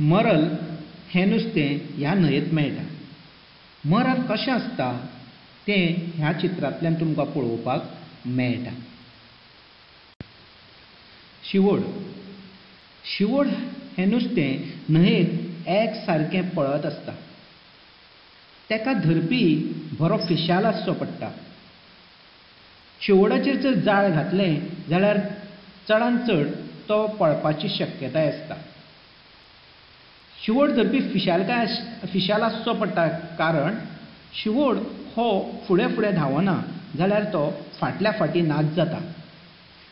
मरल हें नुस्तें ह्या न्हंयेंत मेळटा. मरल कशें आसता तें ह्या चित्रांतल्यान तुमकां पळोवपाक मेळटा. शिवोड. शिवोड हें नुस्तें न्हंयेंत एक सारकें पळत आसता. तेका धरपी बरो फिशाल आसचो पडटा. शिवोडाचेर जर जाळ घातलें जाल्यार चडान चड तो पळपाची शक्यताय आसता. शिवोड धरपी फिशालकाय फिशाल आसचो पडटा, कारण शिवोड हो फुडें फुडें धांवना जाल्यार तो फाटल्या फाटीं नाच जाता.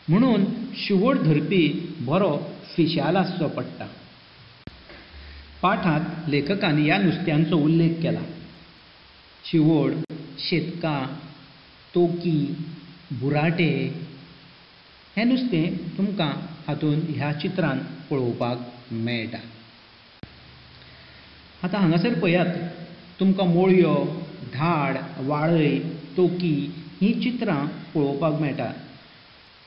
म्हणून शिवोड धरपी बरो फिशाल आसचो पडटा. पाठांत लेखकान ह्या नुस्त्यांचो उल्लेख केला. शिवोड, शेतकां, तोकी, बुराटे हें नुस्तें तुमकां हातूंत ह्या चित्रान पळोवपाक मेळटा. आतां हांगासर पळयात, तुमकां मोळयो, धाड, वाळय, तोकी हीं चित्रां पळोवपाक मेळटा.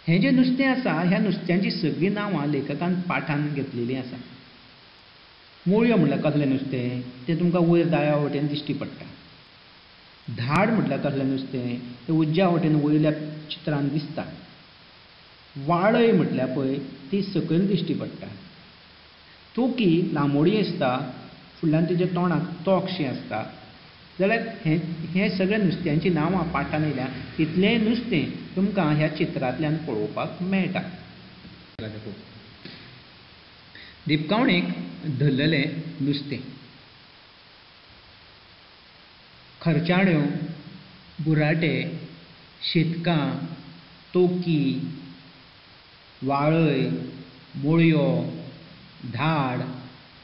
हें जें नुस्तें आसा ह्या नुस्त्यांची सगळीं नांवां लेखकान पाठान घेतलेलीं आसा. मोळयो म्हणल्यार कसलें नुस्तें तें तुमकां वयर दाव्या वटेन दिश्टी पडटा. धाड म्हटल्यार कसलें नुस्तें तें उजव्या वटेन वयल्या चित्रान दिसता. वाळय म्हटल्यार पळय ती सकयल दिश्टी पडटा. तोकी लांबोडी आसता, फुडल्यान तिच्या तोंडाक तोकशें आसता. जाल्यार हें सगळें नुस्त्यांचीं नांवां पाठान येयल्या. इतलेंय नुस्तें तुमकां ह्या चित्रांतल्यान पळोवपाक मेळटा. दिपकावणेक धरलेलें नुस्तें. खर्चाण्यो, बुराटे, शेतकां, तोकी, वाळय, मोळयो, धाड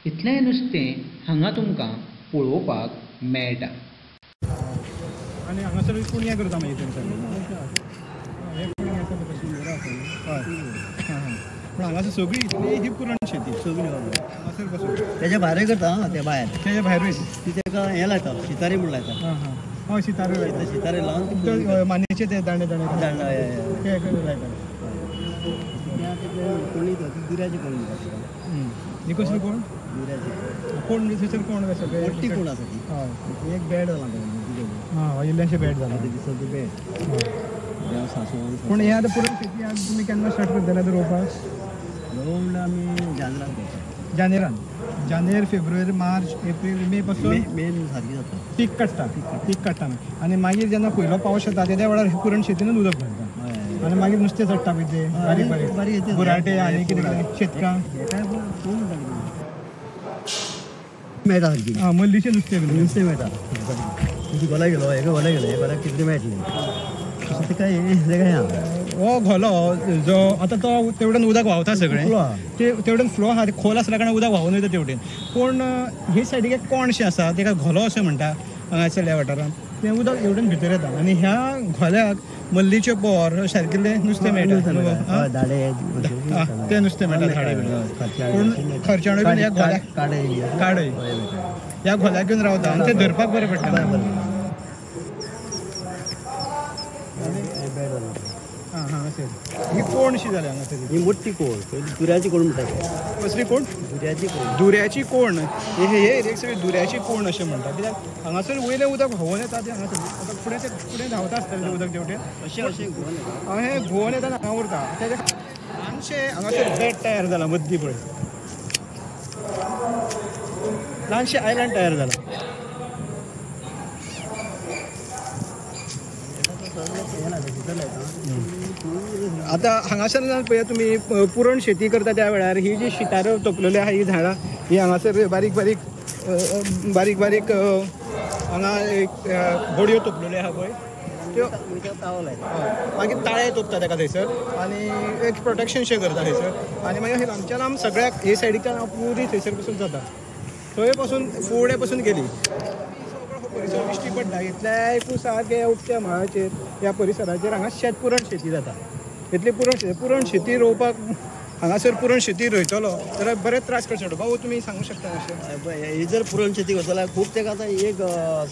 इतलेंय नुस्तें हांगा तुमकां पळोवपाक मेळटा. आनी हांगासर कुणग्या करता मागीर तेंच्यानी. हे कुणगे आसा कशी हय. पूण हांगासर सगळी इतली ही पुरण शेती सगळी हांगासर बसून तेच्या भायर करता. ते भायर तेच्या भायरूय ती तेका हें लायता, शितारी म्हूण लायता. हां हां हय, शितारी लायता. शितारी लावन मानेचे ते दांडे दांडे ते लायता. कोणी दुऱ्याची कोण म्हणटा. ही कसली कोण? दुऱ्याची कोण. थंयसर कोण सगळे मोठी कोण आसा ती. हय, एक बेड जाला हां, इल्लेशें बेड जाला दिसता ते बेड. पूण हें आतां पुरण शेती आज तुमी केन्ना स्टार्ट करतले आतां रोवपाक? रोवप म्हणल्यार आमी जानेरान करता. जानेरान, जानेर, फेब्रुवारी, मार्च, एप्रील, मे पासून मे सारकी जाता. पीक काडटा, पीक काडटा. आनी मागीर जेन्ना पयलो पावस येता तेद्या वेळार पुरण शेतीनूच उदक घालता आनी मागीर नुस्तें चडटा पळय तें बारीक बारीक बुराटे आनी कितें कितें शेतकां मेळटा सारकी. आं, मल्लीचें नुस्तें नुस्तें मेळटा. तुजी गोला गेलो, हेका गोला गेलो, हे गोल्याक कितलें मेळटलें तशें काय हें हो घोलो जो आतां तो तेवटेन उदक व्हांवता सगळें, ते तेवटेन फ्लो आहा, खोल आसल्या कारणान उदक व्हांवून वयता तेवटेन. पूण हे सायडीक एक कोणशें आसा तेका घोलो अशें म्हणटा हांगासरल्या वाठारांत. तें उदक हेवटेन भितर येता आनी ह्या घोल्याक मल्लीचे बोर सारकिल्लें नुस्तें मेळटा. तें नुस्तें मेळटा धाडे बीन. पूण खर्चाणो बीन ह्या घोल्याक काडय ह्या घोल्याक घेवन रावता आनी तें धरपाक बरें पडटा. हां हांगासर ही कोणशी जाली हांगासर ही मोठी कोण, दुऱ्याची कोण म्हणटा. कसली कोण? दुऱ्याची कोण. दुऱ्याची कोण. हे एरियेक सगळी दुऱ्याची कोण अशें म्हणटा. कित्याक हांगासर वयलें उदक व्हांवून येता तें हांगासर आतां फुडें तें फुडें धांवता आसतलें तें उदक तेवटेन अशें अशें घुंवोन येता. हें घुंवोन येता हांगा उरता. तेजें ल्हानशें हांगासर बेट तयार जाला मद्दी पळय, ल्हानशें आयलंड तयार जाला. आतां हांगासर पळयात तुमी पुरण शेती करता त्या वेळार ही जी शितारो तोपलेली आहा ही झाडां ही हांगासर बारीक बारीक बारीक बारीक हांगा एक बडयो तोपलेल्यो आहा पळय त्यो. मागीर ताळे तोपता तेका थंयसर आनी एक प्रोटेक्शन शें करता थंयसर. आनी मागीर लांबच्या लांब सगळ्याक हे सायडीकच्यान पुरी थंयसर पसून जाता, थंय पसून फुडें पसून गेली सगळो परिसर दिश्टी पडटा. इतल्याकूय सारकें उक्त्या मळाचेर ह्या परिसराचेर हांगा शेत पुरण शेती जाता. इतली पुरण शेती, पुरण शेती रोवपाक हांगासर पुरण शेती रोयतलो जाल्यार बरेच त्रास करचे पडटा. बाबू तुमी सांगू शकता अशें? ही जर पुरण शेती करता जाल्यार खूब तेका आतां एक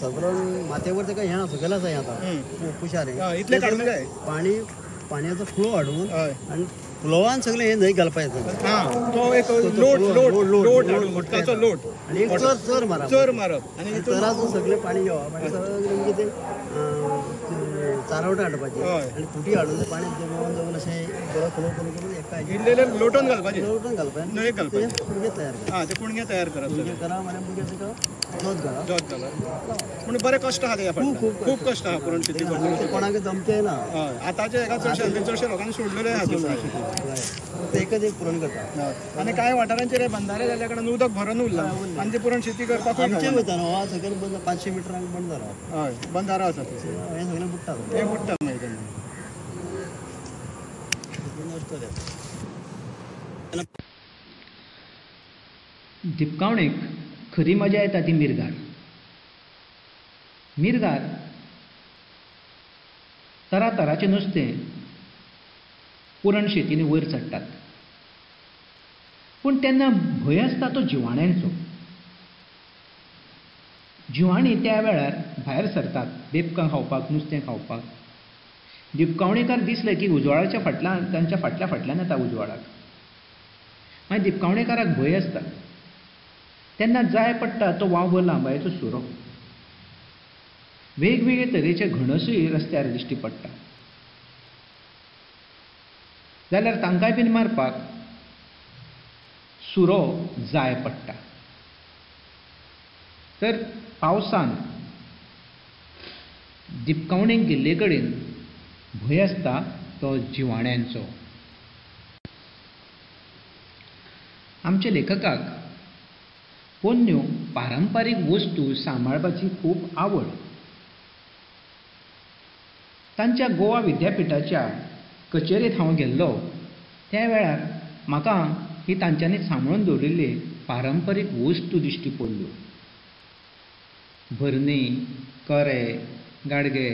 सादारण माथ्यावर तेका हें सकयल आसा हें आतां पुशार इतलें काडूंक जाय पाणी, पाणयाचो फ्लो हाडून आनी फुलोवान सगळें हें न्हंय घालपाचें. तो एक लोट लोट लोट उदकाचो लोट आनी एक चर चर मारप, चर मारप आनी चराचो सगळें पाणी घेवप आनी सगळें मागीर तें चारवटां हाडपाचें आनी खुटी हाडून तें पाणी जमोवन जमोवन अशें बरो करून करून करून एका इल्लें लोटोन घालपाचें, लोटोन घालपाचें, न्हंयेक घालपाचें, कुणगें तयार करप. आं, तें कुणगें तयार करप, कुणगें करप आनी मागीर ताका जोत घालप, जोत घालप. पूण बरें कश्ट आहा तेज्या फाटल्यान, खूब कश्ट आहा पुरण शेती करपाक. कोणाक जमचें ना. हय, आतांचे हेका चडशे चडशे लोकांनी सोडलेले आहा पुरण शेती. एकच एक पुरण करता. आनी कांय वाठारांचेर बंधारे जाल्ल्या कारणान उदक भरून उरलां आनी ते पुरण शेती करपाकूय आमचें वयता न्हू, सगळें बंद 500 मिटरांक बंद जाला. हय, बंधारो आसा थंय, हें सगळें बुडटा, हें बुडटा मागीर तेन्ना. दिपकावणेक खरी मजा येता ती मिरगार. मिरगार तरातराचें नुस्तें पुरण शेतींनी वयर चडटात, पूण तेन्ना भंय आसता तो जिवाण्यांचो. जिवाणीं त्या वेळार भायर सरतात बेबकां खावपाक, नुस्तें खावपाक. दिपकावणेकार दिसले की उजवाडाच्या फाटल्यान, तांच्या फाटल्या फाटल्यान येता उजवाडाक. मागीर दिपकावणेकाराक भंय आसता तेन्ना जाय पडटा तो वांवभर लांबायेचो सुरो. वेगवेगळे तरेचे घणसूय रस्त्यार दिश्टी पडटा जाल्यार तांकांय बीन मारपाक सुरो जाय पडटा. तर पावसान दिपकावणेक गेल्ले कडेन भंय आसता तो जिवाण्यांचो. आमच्या लेखकाक पोन्न्यो पारंपारीक वस्तू सांबाळपाची खूब आवड. तांच्या गोवा विद्यापिठाच्या कचेरेंत हांव गेल्लो त्या वेळार म्हाका ही तांच्यांनी सांबाळून दवरिल्ली पारंपारीक वस्तू दिश्टी पडल्यो. भरणी, करे, गाडगे,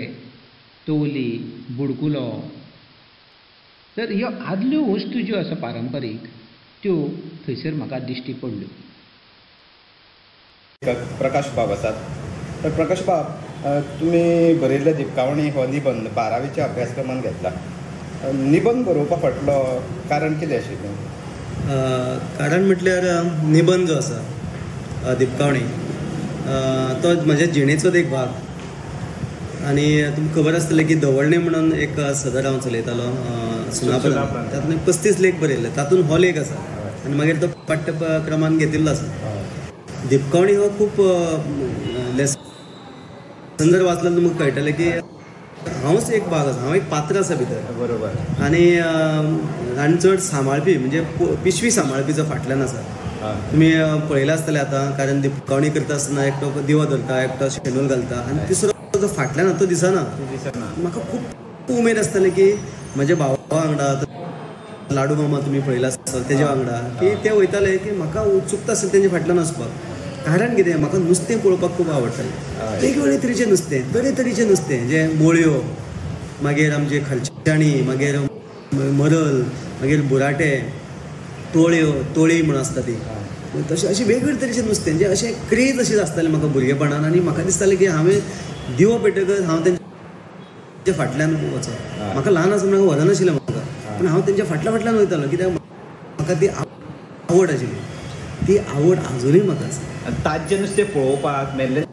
तोवली, बुडकुलो. तर ह्यो आदल्यो वस्तू ज्यो आसा पारंपारीक त्यो थंयसर म्हाका दिश्टी पडल्यो. प्रकाश बाब आसात. तर प्रकाश बाब, तुमी बरयल्ले दिपकावणी हो निबंद 12वीच्या अभ्यासक्रमान घेतला. निबंद बरोवपा फाटलो कारण कितें आशिल्लें? कारण म्हटल्यार निबंद जो आसा दिपकावणी तो म्हज्या जिणेचोच एक भाग. आनी तुमकां खबर आसतलें की दवळणे म्हणून एक सदर हांव चलयतालो सुनापरान्त, तातूंत 35 लेख बरयल्ले, तातूंत हो लेख आसा आनी मागीर तो पाठ्यक्रमान घेतिल्लो आसा. दिपकावणी हो खूब लेसन जर वाचल्यार तुमकां कळटलें की हांवच एक भाग आसा, हांव एक पात्र आसा भितर. बरोबर. आनी आनी चड सांबाळपी म्हणजे पिशवी सांबाळपी जो फाटल्यान आसा, तुमी पळयलां आसतलें आतां, कारण दिपकावणी करता आसतना एकटो दिवो धरता, एकटो शेणूल घालता आनी तिसरो जो फाटल्यान तो दिसना. म्हाका खूब उमेद आसताली की म्हज्या भावा वांगडा, लाडू मामा तुमी पळयला आसतलो तेज्या वांगडा, की ते वयताले की म्हाका उत्सुकता आसली तेंच्या फाटल्यान वचपाक. कारण कितें, म्हाका नुस्तें पळोवपाक खूब आवडटालें. वेगवेगळे तरेचें नुस्तें, तरेतरेचें नुस्तें, जें मोळयो, मागीर आमचे खलच्याणी, मागीर मरल, मागीर बुराटे, तोळयो, तोळी म्हूण आसता ती, तशें अशें वेगवेगळे तरेचें नुस्तें, जे अशें क्रेज अशें आसतालें म्हाका भुरगेपणान. आनी म्हाका दिसतालें की हांवें दिवो पेटकच हांव तेंच्या फाटल्यान वचप. म्हाका ल्हान आसतना म्हाका व्हरनाशिल्लें म्हाका, पूण हांव तेंच्या फाटल्या फाटल्यान वयतालो कित्याक म्हाका ती आवड आशिल्ली. ती आवड आजुनूय म्हाका आसा. ताज्जें नुस्तें पळोवपाक, मेल्लें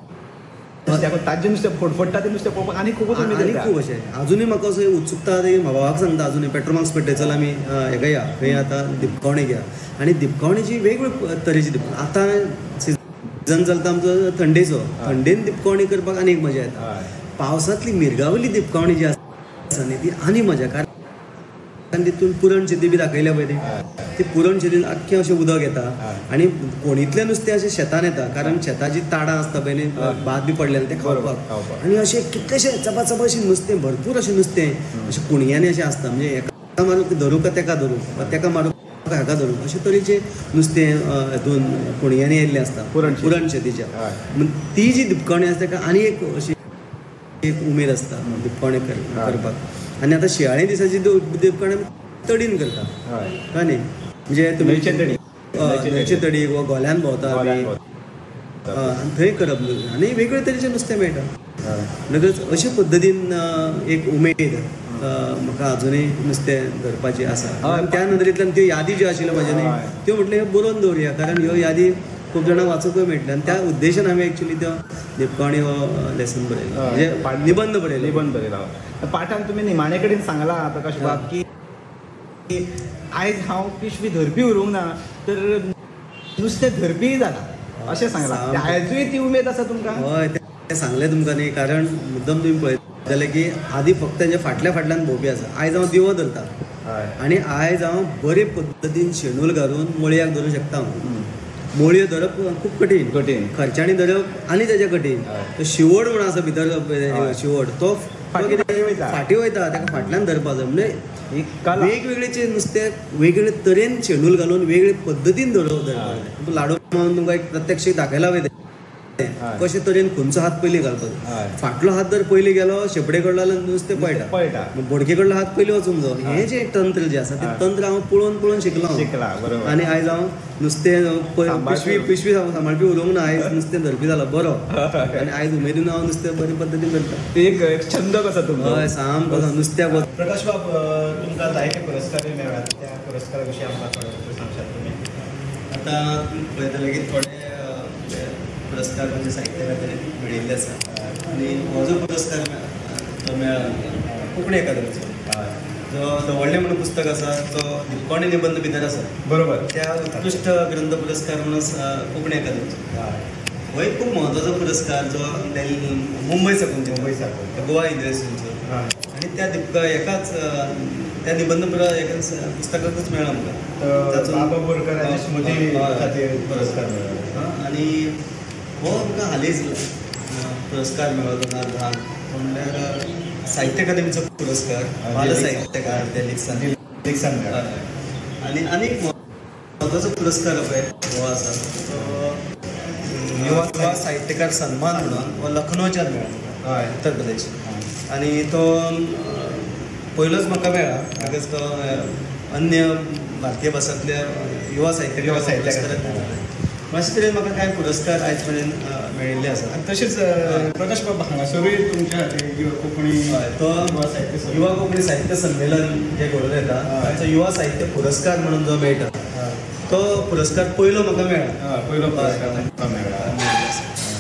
ताज्जें नुस्तें फडफडटा तें नुस्तें पळोवपाक आनी खूब आनी खूब अशें आजुनूय म्हाका अशें उत्सुकता ती भावाक सांगता आजुनूय, पेट्रोमाक्स पेड्डे चल आमी हेका या, खंय आतां दिपकावणेक या. आनी दिपकावणेची वेगवेगळे तरेची दिपकावणी, आतां सिजन चलता आमचो थंडेचो, थंडेन दिपकावणी करपाक आनी एक मजा येता. पावसांतली मिरगावली दिपकावणी जी आसा न्ही ती आनी मजा, कारण तितून पुरण शेती बी दाखयल्या पळय, ती पुरण शेतीन आख्खें अशें उदक येता आनी कोणींतलें नुस्तें अशें शेतान येता, कारण शेताची ताडां आसता पळय न्ही, भात बी पडलेलें तें खावपाक. आनी अशें कितलेशें चपाचप अशें नुस्तें, भरपूर अशें नुस्तें अशें कुणग्यांनी अशें आसता, म्हणजे एका मारूंक धरूं काय तेका धरूं, वा तेका मारूंक काय हाका धरूं, अशे तरेचें नुस्तें हातून कुणग्यांनी येयल्लें आसता पुरण शेतीच्या. ती जी दिपकावणी आसता तेका आनी एक अशी एक उमेद आसता दिपकावणी करपाक. आनी आतां शियाळे दिसाची दिपकावणी तडीन करता, कळ्ळें न्ही, म्हणजे तुमी न्हंयचे तडीक वा गोल्यान भोंवता आमी, आनी थंय करप आनी वेगळे तरेचें नुस्तें मेळटा. म्हणटकच अशे पद्दतीन एक उमेद म्हाका अजुनूय नुस्तें धरपाचें आसा. त्या नदरेंतल्यान त्यो यादी ज्यो आशिल्ल्यो म्हाज्या न्ही त्यो म्हटलें ह्यो बरोवन दवरुया, कारण ह्यो यादी खूब जाणांक वाचूंकूय मेळटल्यो. आनी त्या उद्देशान आमी एक्चुली त्यो दिपकावणी हो लेसन बरयलो, म्हणजे निबंद बरयलो. निबंद बरयला. पाठान तुमी निमाणे कडेन सांगलां प्रकाश बाब की आयज हांव पिशवी धरपी उरूंक ना तर नुस्तें धरपीय जाला अशें सांगलां. आयजूय ती उमेद आसा तुमकां? हय, तें सांगलें तुमकां न्ही, कारण मुद्दम तुमी पळयतले की आदी फक्त तेंच्या फाटल्या फाटल्यान भोंवपी आसा. आयज हांव दिवो धरता आनी आयज हांव बरे पद्दतीन शेणूल घालून मळयाक धरूंक शकता. हांव मोळयो धरप खूब कठीण, कठीण खर्चांनी धरप आनी तेजें कठीण. तो शिवड म्हूण आसा भितर, शिवड तो फाटीं वयता, ताका फाटल्यान धरपाक जाय. म्हणजे वेगवेगळेचे नुस्तें वेगवेगळे तरेन शेणूल घालून वेगळे पद्दतीन धरप जाय. लाडू मावन तुमकां एक प्रत्यक्ष दाखयला वयता कशे तरेन खंयचो हात पयलीं घालपाचो. फाटलो हात जर पयलीं गेलो शेपडे कडलो जाल्यार नुस्तें पळटा, बोडके कडलो हात पयलीं वचूंक जाय. हें जें तंत्र जें आसा तें तंत्र हांव पळोवन पळोवन शिकलो आनी आयज हांव नुस्तें पिशवी पिशवी सांबाळपी उरूंक ना, आयज नुस्तें धरपी जाला बरो. आनी आयज उमेदीन हांव नुस्तें बरे पद्दतीन धरता. एक छंद कसो तुमचो? हय, सामको नुस्त्याक. प्रकाश बाब, तुमकां जायते पुरस्कार मेळ्ळात, त्या पुरस्कारा विशीं आमकां थोडे सांगशात तुमी? आतां पळयतले की थोडे पुरस्कार म्हणजे साहित्य खातीर मेळिल्ले आसा. आनी हो जो पुरस्कार तो मेळ्ळा कोंकणी अकादमीचो, जो दवडलें म्हणून पुस्तक आसा तो दिपकावणी निबंद भितर आसा, बरोबर, त्या उत्कृश्ट ग्रंथ पुरस्कार म्हणून कोंकणी अकादमीचो हो एक खूब म्हत्वाचो पुरस्कार जो मुंबय साकून, मुंबय साकून गोवा युनिवर्सिटीचो. आनी त्या दिपका एकाच त्या निबंद एकाच पुस्तकाकूच मेळ्ळा आमकां. बाबा बोरकर आनी स्मृती खातीर पुरस्कार मेळ्ळो. आनी हो आमकां हालींच पुरस्कार मेळ्ळो 2010, तो म्हणल्यार साहित्य अकादमीचो पुरस्कार, बाल साहित्यकार दिलीप मेळ्ळो. आनी आनीक म्हत्वाचो पुरस्कार पळय हो आसा तो युवा साहित्यकार सन्मान म्हणून हो लखनौच्यान मेळ्ळो, उत्तर प्रदेश. आनी तो पयलोच म्हाका मेळ्ळा because तो अन्य भारतीय भासांतल्या युवा साहित्यकार. अशे तरेन म्हाका कांय पुरस्कार आयज पर्यंत मेळिल्ले आसा. आनी तशेंच प्रकाश बाब, हांगासरूय तुमच्या खातीर कोंकणी तो युवा कोंकणी साहित्य संमेलन जें घडोवन येता ताचो युवा साहित्य पुरस्कार म्हणून जो मेळटा तो पुरस्कार पयलो म्हाका मेळ्ळा, पयलो पुरस्कार म्हाका मेळ्ळा.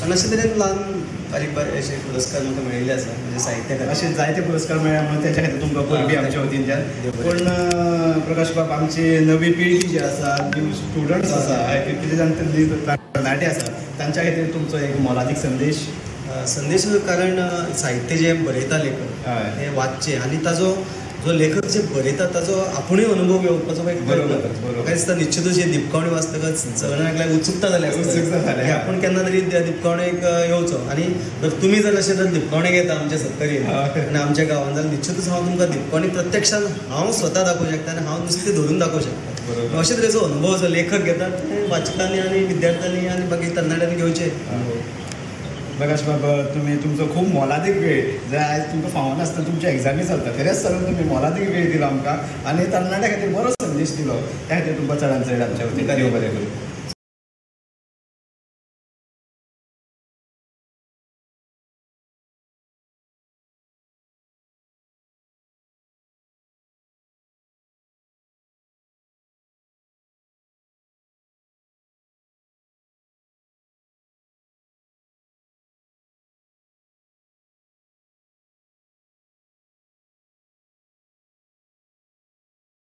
आनी अशे तरेन ल्हान बारीक बारीक अशे पुरस्कार म्हाका मेळिल्ले आसा म्हणजे साहित्य खातीर. अशे जायते पुरस्कार मेळ्ळा म्हणून त्याच्या खातीर तुमकां परबी आमच्या वतीनच्यान. पूण प्रकाश बाब, आमची नवी पिळगी जी आसा, न्यू स्टुडंट्स आसा, तरणाटे आसा, तांच्या खातीर तुमचो एक मोलादीक संदेश. संदेश कारण साहित्य जें बरयता लेखक तें वाचचें आनी ताजो जो लेखक जे बरयता ताजो आपुणूय अनुभव घेवपाचो एक प्रयत्न. म्हाका दिसता निश्चितूच ही दिपकावणी वाचतकच सगळ्यांक एकल्याक उत्सुकता जाली, उत्सुकता जाली आपूण केन्ना तरी दिपकावणेक येवचो. आनी जर तुमी जर अशें जर दिपकावणेक येता आमच्या सत्तरीन आनी आमच्या गांवांत जाल्यार निश्चितूच हांव तुमकां दिपकावणी प्रत्यक्षान हांव स्वता दाखोवंक शकता आनी हांव नुस्तें धरून दाखोवंक शकता. अशे तरेचो अनुभव जो लेखक घेता ते वाचकांनी आनी विद्यार्थ्यांनी आनी बाकी तरणाट्यांनी घेवचे. प्रकाश बाब, तुमी तुमचो खूब मोलादीक वेळ जर आयज तुमकां फावो नासतना तुमच्यो एग्जामी चलता तरी आसतना तुमी मोलादीक वेळ दिलो आमकां आनी तरणाट्या खातीर बरो संदेश दिलो, त्या खातीर तुमकां चडान चड आमच्या वतीन देव बरें करूं.